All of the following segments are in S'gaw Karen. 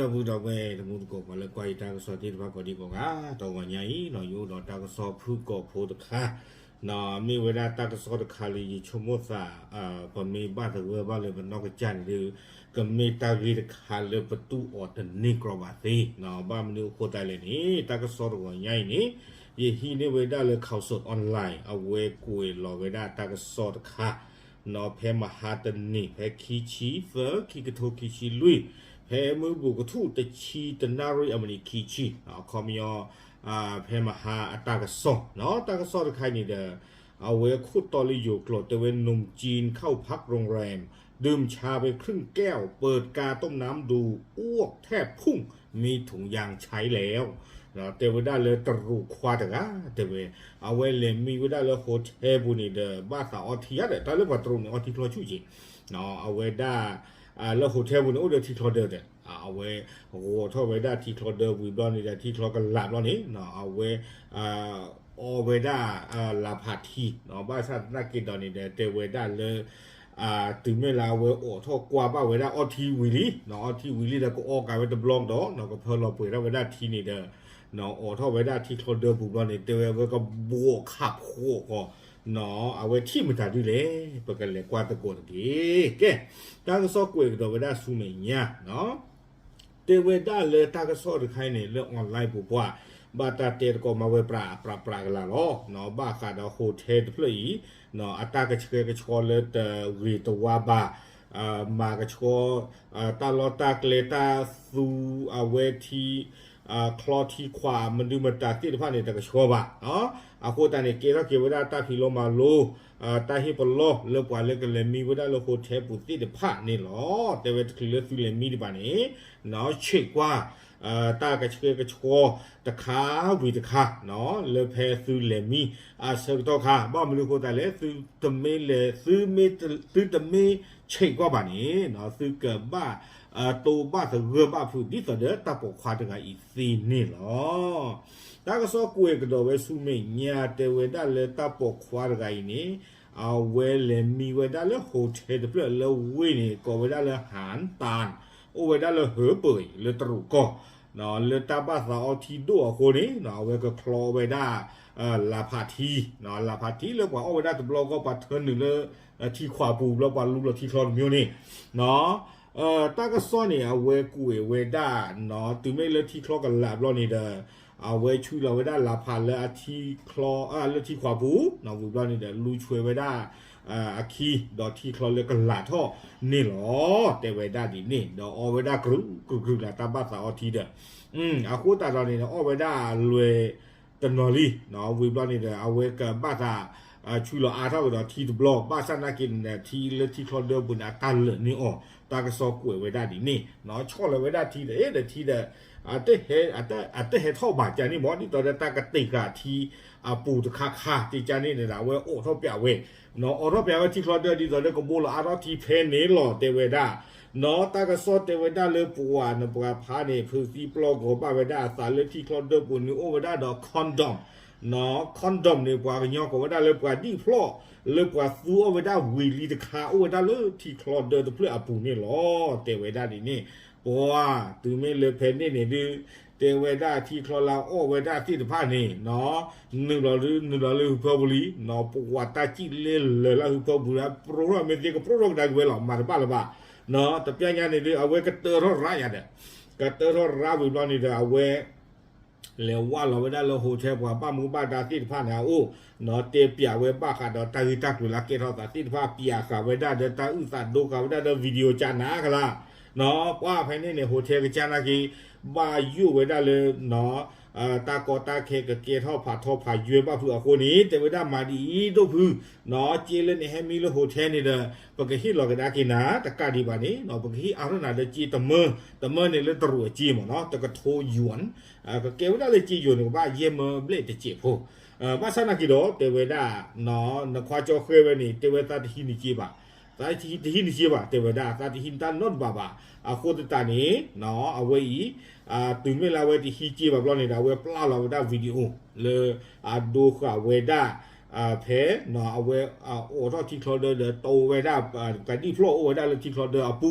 ဒီပုၢ်ဒီဝဲၢ်တံၤသကိး ပှၤလၢကွၢ်ယတၢ်ကစီၣ်သ့ၣ်တဖၣ်ကိးဒံကိးဂၤ, တဂီၤညါအံၤ ယအိၣ်ဒီးတၢ်ကစီၣ်ဖုၣ်ကိာ်ဖိတခါ, မ့ၢ်ဝဲဒၣ်တၢ်ကစီၣ်တခါလၢယဆိကမိၣ်သး ပမ့ၢ်ဘၣ်သဂၢၢ်ဘၣ်လၢပနီၢ်ကစၢ်န့ၣ်ဒီး ကမ့ၢ်တၢ်ဂ့ၢ်တခါလၢပတူၢ်အီၤတန့ၢ်ကြီဘၣ်သ့, ဘၣ်မနုၤအဃိသတးလဲၣ်န့ၣ် တၢ်ကစီၣ်တဂီၤညါအံၤန့ၣ် ယဟံးန့ၢ်ဝဲဒၣ်လၢ Khaosod Online အဝဲကွဲးလီၤဝဲဒၣ်တၢ်ကစီၣ်တခါ ဖဲမဟါတနံၤ ဖဲခံဆံသၢ ခံကထိခံဆံလွံၢ်, ဖဲမုၢ်ဘူးကထူၣ်တဆံတနၣ်ရံၣ်အမံးနံးခံဆံ, အခီပညီ ဖဲမဟါအတၢ်ကစီၣ်, တၢ်ကစီၣ်တခါအံၤန့ၣ်ဒီး အဝဲခိၣ်တီလၢယိၤကျိာ် တဲဝဲ หนุ่มจีนเข้าพักโรงแรม ดื่มชาไปครึ่งแก้ว เปิดก๊าซต้มน้ำดู อ้วกแทบพุ่ง มีถุงยางใช้แล้ว တဲဝဲဒၣ်လၢတရူးခွါတဂၤ တဲဝဲ အဝဲလဲၤမံဝဲဒၣ်လၢ hotel ပူၤန့ၣ်ဒီး ဘၣ်သးအီထံဧါဒီး တၢ်လၢပှၤတရူးန့ၣ် အီထံချီဆူၣ်က့ၤ, အဝဲဒၣ် လၢ hotel ပူၤန့ၣ် အိၣ်ဒီးထံချီဒၢဒီး အဝဲဂီၤထီၣ်ဝဲဒၣ်ထံချီဒၢဝံၤဘျီန့ၣ်ဒီး ထံချီကလာ်ဘျီန့ၣ် အဝဲ အီဝဲဒၣ် လၤဖးထံ, ဘၣ်ဆၣ်သနာ်က့ဒီးန့ၣ်ဒီး တဲဝဲဒၣ်လၢ တုၤမ့ၢ်လၢအဝဲအိးထီၣ်ကွၢ်ဘၣ်ဝဲဒၣ်အီထံဝံၤလံ, အီထံဝံၤလံဒီး ကအီကၤဝဲတဘျီကဒီး ကဖၢလီၤပှဲၤထီၣ်ဝဲဒၣ်ထံန့ၣ်ဒီး အိးထီၣ်ဝဲဒၣ်ထံချီဒၢပူၤဘျီန့ၣ် တဲဝဲ အဝဲကဘှီးခးဖှီၣ်ဃီၤ အဝဲထံၣ်မတၤဒုလဲၣ် ပကလဲၤကွၢ်သကိးတက့ၢ်. ကဲ တၢ်ကစီၣ်ကွဲးကဒီးဝဲဒၣ်ဆူမဲာ်ညါ တဲဝဲဒၣ်လၢတၢ်ကစီၣ်တခါအံၤန့ၣ် လၢ online ပူၤပှၢ် ဘၣ်တၢ်တဲသကိးမၤဝဲပြးပြးပြးကလာ်လီၤ. ဘၣ်ဃးဒီး hotel တဖျၢၣ်အံၤ အတၢ်ကဆှဲကဆှီလၢတဂ့ၤတဝါဘၣ်, မၤကဆှီ တၢ်လီၢ်တၢ်ကျဲတၢ်သူအဝဲထံ ချီထံခွးမနုၤမတၤသ့ၣ်တဖၣ်န့ၣ် တကဆှီဘၣ်. အဃိသတးန့ၣ် ကဲထီၣ်က့ၤဝဲဒၣ်တၢ်ဖံးလိမၤလိ တၢ်ဟ့ၣ်ပလီၢ်လၢပှၤလၢကလဲၤမံဝဲဒၣ်လၢ hotel ပူၤသ့ၣ်တဖၣ်န့ၣ်လီၤ. တဲဝဲတချုးလၢသုလဲၤမံဒံးဘၣ်န့ၣ် ဆ့ၣ်ကွၢ် တၢ်ကဆှဲကဆှီတခါဝံၤတခါ လၢဖဲသုလဲၤမံအဆၢကတီၢ်ခါ ဘၣ်မနုၤအဃိသတးလဲၣ် သုတမ့ၢ်လဲၤ သုမ့ၢ် သုတမ့ၢ်ဆ့ၣ်ကွၢ်ဘၣ်န့ၣ် သုကဘၣ်တိဘၣ်သဂၢၢ်ဘၣ်ဖုးဒ်သိးဒီးတၢ်ပိာ်ခွါတဂၤအံၤသ့န့ၣ်လီၤ. တၢ်ကစီၣ်ကွဲးကဒီးဝဲဆူမဲာ်ညါ တဲဝဲဒၣ်လၢတၢ်ပိာ်ခွါတဂၤအံၤန့ၣ် အဝဲလဲၤမံဝဲဒၣ်လၢ hotel တဖျၢၣ်လၢဝ့ၢ်န့ၣ် ကိးဝဲဒၣ်လၢ ဟၣ်တၢၣ် အိၣ်ဝဲဒၣ်လၢဟၢပၢၢ်အံၤ လၢတရူးကီၢ် လၢတၢ်ဘၣ်သးအီထံဒိၣ်အဃိန့ၣ် အဝဲကချီဝဲဒၣ် လၤဖးထံ, လၤဖးထံလၢပှၤအီၣ်ဝဲဒၣ်တဘျီဃီ ပှၤထၢနုာ်လၢ ထံခွးပူၤဘျီ ပှၤလူလီၤထံချီတမံၤန့ၣ် တၢ်ကစီၣ်န့ၣ် အဝဲကွဲးဝဲဒၣ် တုၤမ့ၢ်လၢထံချီကလာ်ဘျီန့ၣ်ဒီး အဝဲဆူလီၤဝဲဒၣ်လၤဖးလၢအထံချီ လၢထံခွးပူၤ ဝံၤဘျီန့ၣ်ဒီး လူဆွဲဝဲဒၣ် အခံ ဒီးထံချီလၢကလာ်ထီၣ်န့ၣ်လီၤ. တဲဝဲဒၣ်ဒ်န့ၣ် ဒီးအီဝဲဒၣ်ကြူးကြူးကြူးလၢတၢ်ဘၣ်သးအီထံဒီး အဃိသတးဒီးန့ၣ် အီၣ်ဝဲဒၣ်လွဲၢ်တနီၤလံ ဝံၤဘျီန့ၣ်ဒီး အဝဲကဘၣ်သး ဆူလီၤအါထီၣ်ကဒီးထံတဘျီ ဘၣ်ဆၣ်နာ်က့န့ၣ် ထံလၢထံချီဒၢပူၤန့ၣ် အတၢ်လၢာ်န့ၢ်အီၤ တၢ်ကစီၣ်ကွဲးဝဲဒၣ်ဒ်န့ၣ် ဆီၣ်လီၤဝဲဒၣ်ထံဒီး အဲၣ်ဒီးထံဒီး အတဟဲထီၣ်ဘၣ်ကန့ၣ်မ့ၢ် ဒ်သိးဒီးတၢ်ကတ့ၢ်ဃာ်ထံအပူၤတခါခါ တကန့ၣ်န့ၣ်ဒီး အဝဲအိးထီၣ်ပျးဝဲ အိးထီၣ်ပျးဝဲထံချီဒၢဒ်သိးဒီးကဘိလီၤအါထီၣ်ထံဖဲန့ၣ်လီၤ တဲဝဲဒၣ် တၢ်ကစီၣ်တဲဝဲဒၣ်လၢပှၤနပှၤဖးန့ၣ် ဖုးသံပျီၢ်ဂီၤဘၣ်ဝဲဒၣ်အသးလၢထံချီဒၢပူၤန့ၣ် အိၣ်ဝဲဒၣ်ဒီး condom condom န့ၣ် ပှၤကညီကိးဝဲဒၣ်လၢပှၤဒံၣ်ဖျီၣ် လၢပှၤသူအီၣ်ဝဲဒၣ်ဝံၤလံတခါ အိၣ်ဝဲဒၣ်လၢထံချီဒၢတဖျၢၣ်အပူၤန့ၣ်လီၤ တဲဝဲဒၣ်ဒ်န့ၣ် ပှၤတုၤမ့ၢ်လၢဖဲန့ၣ်န့ၣ်ဒုး တဲဝဲဒၣ်ထံချီလၢအီၣ်ဝဲဒၣ်သ့ၣ်တဖၣ်န့ၣ် နုာ်လီၤဒုး နုာ်လီၤလၢဟုဖၢပူၤလံ ပှၤတၢ်စံၣ်လဲၤလၢာ်လၢဟုဖၢပူၤ ပရိထီၣ်မ့ၢ်သ့ကပရိထီၣ်ကဒါက့ၤဝဲလီၤ မၤတဘၣ်လၢၤဘၣ် တပျၢ်ညါန့ၣ်ဒုး အဝဲကတၢၢ်ထီၣ်ရါယၤဒီး ကတၢၢ်ထီၣ်ရါဝံၤဘျီန့ၣ်ဒီး အဝဲ လဲၤဝဲလီၤဝဲဒၣ်လၢ hotel ပှၤဘၣ်မူဘၣ်ဒါသ့ၣ်တဖၣ်န့ၣ်အအိၣ် တဲပျးဝဲဘၣ်ဃးဒီးတၢ်ဂ့ၢ်တၢ်ကျိၤလၢကဲထီၣ်သးသ့ၣ်တဖၣ် ပျးဃာ်ဝဲဒၣ်ဒီးတၢ်အုၣ်သးဒိဃာ်ဝဲဒၣ်ဒီး video ကနၤကလါ ပှၤဖဲန့ၣ်န့ၣ် hotel ကစၢ်နာ်က့ ဘၣ်ယိၣ်ဝဲဒၣ်လၢ တၢ်ကီတၢ်ခဲကကဲထီၣ်ဖးထီဖးယွဲဘၣ်ဖုးအဃိန့ၣ် တဲဝဲဒၣ်မၤဒ်အံၤဒိၣ်ဖု က့လၢနဟဲမံလၢ hotel န့ၣ်ဒီး ပကဟ့ၣ်လီၤကဒါက့ၤနၤ တကးဒံးဘၣ်န့ၣ် ပကဟ့ၣ်အါထီၣ်နၤလၢက့တမၢ တမၢန့ၣ်လၢတရူးအက့မ့ၢ်နီၤ တကထိယွၤ ကကဲဝဲဒၣ်လၢက့ယိာ်န့ၣ် ကဘၣ်ယဲၢ်မၢဘျဲၣ်တစဲးဖိ ဘၣ်ဆၣ်နာ်က့ဒီး တဲဝဲဒၣ် နခွါကၠီဃဲဝဲန့ၣ် တဲဝဲသးတဟံးနက့ဘၣ် သးတဟံးနက့ဘၣ် တဲဝဲဒၣ် သးတဟံးနတၢ်နီတဘၣ်ဘၣ် အဃိသတးန့ၣ် အဝဲအံၤ တုၤမ့ၢ်လၢအဝဲတဟံးက့ဘၣ်ဘျီန့ၣ်ဒီး အဝဲပျၢ်လီၤဝဲဒၣ် video လၢ အဒိဃာ်ဝဲဒၣ် ဖဲအဝဲအိးထီၣ်ထံချီဒၢဒီး တိဝဲဒၣ် ကဒံၣ်ဖျီၣ်အိၣ်ဝဲဒၣ်လၢထံချီဒၢအပူ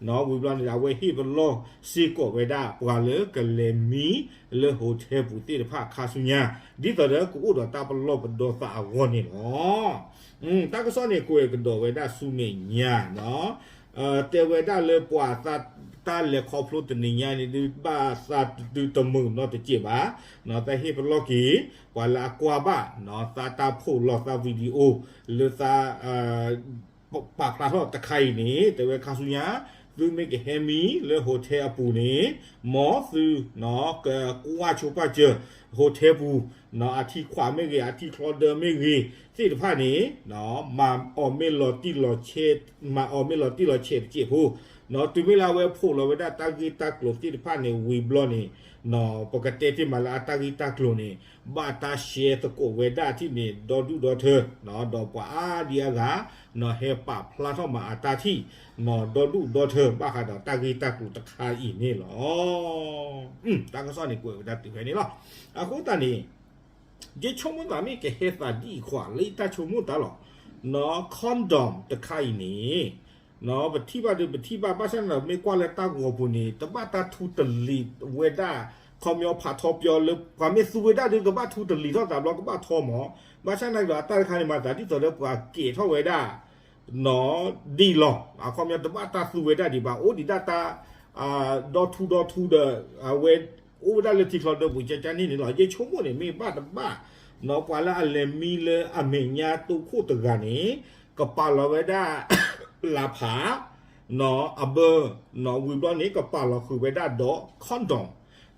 ၤ, ဝံၤဘျီန့ၣ် အဝဲဟ့ၣ်ပလီၢ်စ့ၢ်ကီးဝဲဒၣ်ပှၤလၢကလဲၤမံလၢ hotel ပူၤသ့ၣ်တဖၣ်ခါဆူညါ, ဒ်သိးဒီးကအိၣ်ဒီးတၢ်ပလီၢ်ပဒီသးအဂီၢ်န့ၣ်လီၤ. တၢ်ကစီၣ်န့ၣ် ကွဲးကဒီးဝဲဒၣ်ဆူမဲာ်ညါ တဲဝဲဒၣ်လၢပှၤသးတၢ်လဲၤခီဖျိတနံၤညါန့ၣ် ဒုးဘၣ်သးတတုၤတမုာ်နီတစဲးဘၣ်, သးဟ့ၣ်ပလီၢ်က့ၤ ပှၤလၢအကွၢ်ဘၣ် သးတၢ်ဖိးလီၤသး video လၢသး ပာ်ဖျါထီၣ်တခါအံၤန့ၣ် တဲဝဲခါဆူညါ သုမ့ၢ်ကဟဲမံလၢ hotel အပူၤန့ၣ် မ်သု ကကွၢ်ဆိပာ်စၢၤ hotel ပူၤ အထံခွးမ့ၢ်ဂ့ၤ အထံချီဒၢမ့ၢ်ဂ့ၤ သ့ၣ်တဖၣ်န့ၣ် မၤအီၤမ့ၢ်လီၤတံၢ်လီၤဆဲး မၤအီၤမ့ၢ်လီၤတံၢ်လီၤဆဲးတစဲးဖိ, တုၤမ့ၢ်လၢအဝဲဖိးလီၤဝဲဒၣ်တၢ်ဂ့ၢ်တၢ်ကျိၤသ့ၣ်တဖၣ်န့ၣ် ဝံၤဘျီန့ၣ် ပကတဲတ့ၢ်မးလၢအတၢ်ဂ့ၢ်တၢ်ကျိၤန့ၣ် ဘၣ်တၢ်ရှဲသကိးဝဲဒၣ်ထံၣ်န့ၣ် ဒီဒူၣ်ဒီထၢ ဒီးပှၤအါဒံအါဂၤ ဟဲပာ်ဖျါထီၣ်မးအတၢ်ထံၣ် ဒီဒူၣ်ဒီထၢ ဘၣ်ဃးဒီးတၢ်ဂ့ၢ်တၢ်ကျိၤတခါအံၤန့ၣ်လီၤ. တၢ်ကစီၣ်န့ၣ်ကွဲးဝဲဒၣ်တုၤဖဲန့ၣ်လီၤ. အဃိသတးန့ၣ် ယဆိကမိၣ်သးမ့ၢ်ကဟဲသးဒ်အံၤခွါ လၢယတၢ်ဆိကမိၣ်သးလီၤ, condom တခါအံၤန့ၣ် ပထံၣ်ဘၣ်ဒီးပထံၣ်ဘၣ် ဘၣ်ဆၣ်န့ၣ်ဒီး မ့ၢ်ကွၢ်လၢတၢ်ဂီၤပူၤန့ၣ် တဘၣ်တၢ်ထူတလံၤဝဲဒၣ် ခီပညီဖးထီပယီၤလၢ ပှၤမ့ၢ်သူဝဲဒၣ်ဒီး ကဘၣ်ထူတလံၤထီၣ်သးဘျီ ကဘၣ်ထီမး, ဘၣ်ဆၣ်န့ၣ်ဒီး အတၢ်တခါန့ၣ်မၤသးဒ်သိးဒီးပှၤကဲးထီၣ်ဝဲဒၣ် ဒ်လီၤ, အခီပညီတဘၣ်တၢ်သူဝဲဒၣ်ဒံးဘၣ် အိၣ်ဒံးဒၣ်တၢ် ဒီထူဒီထူဒီး အဝဲအိၣ်ဝဲဒၣ်လၢထံချီဒၢပူၤကကန့ၣ်န့ၣ်လီၤ. ယဆိကမိၣ်န့ၣ် မ့ၢ်ဘၣ်တဘၣ် ပှၤလၢအလဲၤမံလၢအမဲာ်ညါတိခိၣ်တဂၤန့ၣ် ကပာ်လီၤဝဲဒၣ် လၤဖး အဘၢ ဝံၤဘျီန့ၣ် ကပာ်လီၤဃုာ်ဝဲဒၣ်ဒီး condom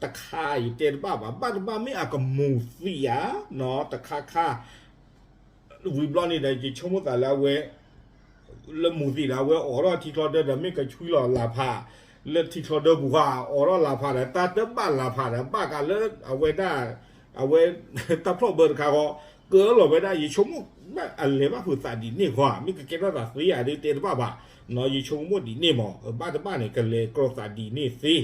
တခါအံၤတဲတဘၣ်ဘၣ် ဘၣ်တဘၣ်မ့ၢ်အကမူၤသံဧါ တခါခါ ဝံၤဘျီန့ၣ်ဒီး ယဆိကမိၣ်သးလၢအဝဲ လၢမူၤသံဒီး အဝဲအိးထီၣ်ထံချီဒၢဒီး မ့ၢ်ကဆွံလီၤလၤဖး လၢထံချီဒၢပူၤဃီ အိးထီၣ်လၤဖးဒီး တၢ်တဘၣ်လၤဖးဒီး ဘၣ်ကးလၢအဝဲဒၣ် အဝဲ တၢ်ဖျီၣ်ဘၢတခါဃီ ကၢလီၤဝဲဒၣ် ယဆိကမိၣ် အလဲၤဘၣ်ဖုးသးဒ်န့ၣ်ဃီ မ့ၢ်ကကဲထီၣ်သးသ့ဧါဒီးတဲတဘၣ်ဘၣ် ယဆိကမိၣ်ဒ်န့ၣ်မး ဘၣ်တဘၣ်န့ၣ် ကလဲၤကြီသးဒ်န့ၣ်သ့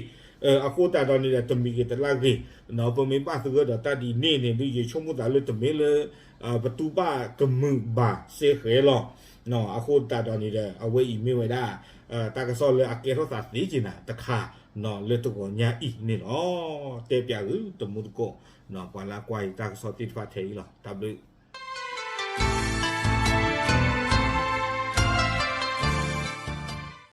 အဃိသတးဒီးန့ၣ်ဒီး တမံၤဂ့ၤတလၢ်ဂ့ၤ ပမ့ၢ်ဘၣ်သဂၢၢ်ဒီးတၢ်ဒ်န့ၣ်န့ၣ် ဒုးယဆိကမိၣ်သးလၢတမ့ၢ်လၢ ပတူၢ်ဘၣ်ကမုာ်ဘၣ်စ့ၢ်ကီးလီၤ. အဃိသတးဒီးန့ၣ်ဒီး အဝဲအံၤမ့ၢ်ဝဲဒၣ် တၢ်ကစီၣ်လၢအကဲထီၣ်သးသ့က့ၤနၤတခါ လၢတဂီၤညါအံၤန့ၣ်လီၤ. တဲပၠးဂုာ်တမူတကိး ပှၤလၢအကွၢ်ယတၢ်ကစီၣ်သ့ၣ်တဖၣ်ထဲအံၤလီၤ. တၢ်ဘျုး